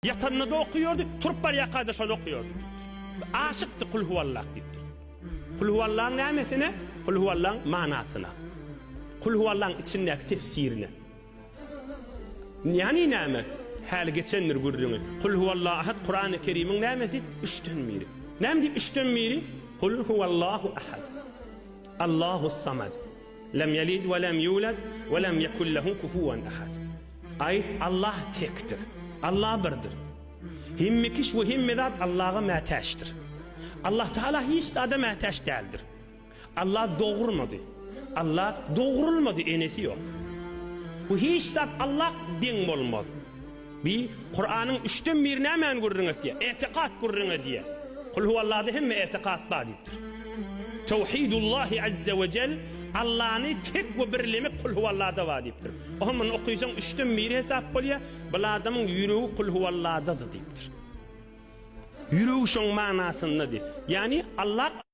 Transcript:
Ýatanda-da okaýardy, turup barýarka-da şony okaýardy diýipdir. Aşykdy Kulhuwallah diýipdir. Kulhuwallahyň nämesine? Kulhuwallahyň manasyna. Kulhuwallahyň içindäki tefsirine. Ýagny näme? Häli geçendir gürrüňi. Kulhuwallahu ahad Kurany Kerimiň nämesi? Üçden biri. Näme diýip üçden biri? Kulhuwallahu ahad. Allahus samad. Lem ýelid we lem ýulad we lem ýekun lehu kufuwan ahad. Aýt, Allah tekdir. Allah birdir. Hemme kiş we hemme zat Allaha mätäçdir. Allah Tagala hiç zada mätäç däldir. Allah dogurmady. Allah dogrulmady, enesi ýok. Bu hiç zat Allah deň bolmaz. Bi Kuranyň üçden biri nämäni gürrüň etýär? Etikat gürrüň edýär. Kul huwallahda hemme etikat bar diýipdir. Tawhidullahi azza we jel Allany tek we birlemek kul huwallahda bar diýipdir. Oha muny okysaň üçden biri hesap bolýar. Bil adamyň ýüregi kul huwallahdadyr diýipdir. Ýüregi şoň manasyndady. Ýagny Allah.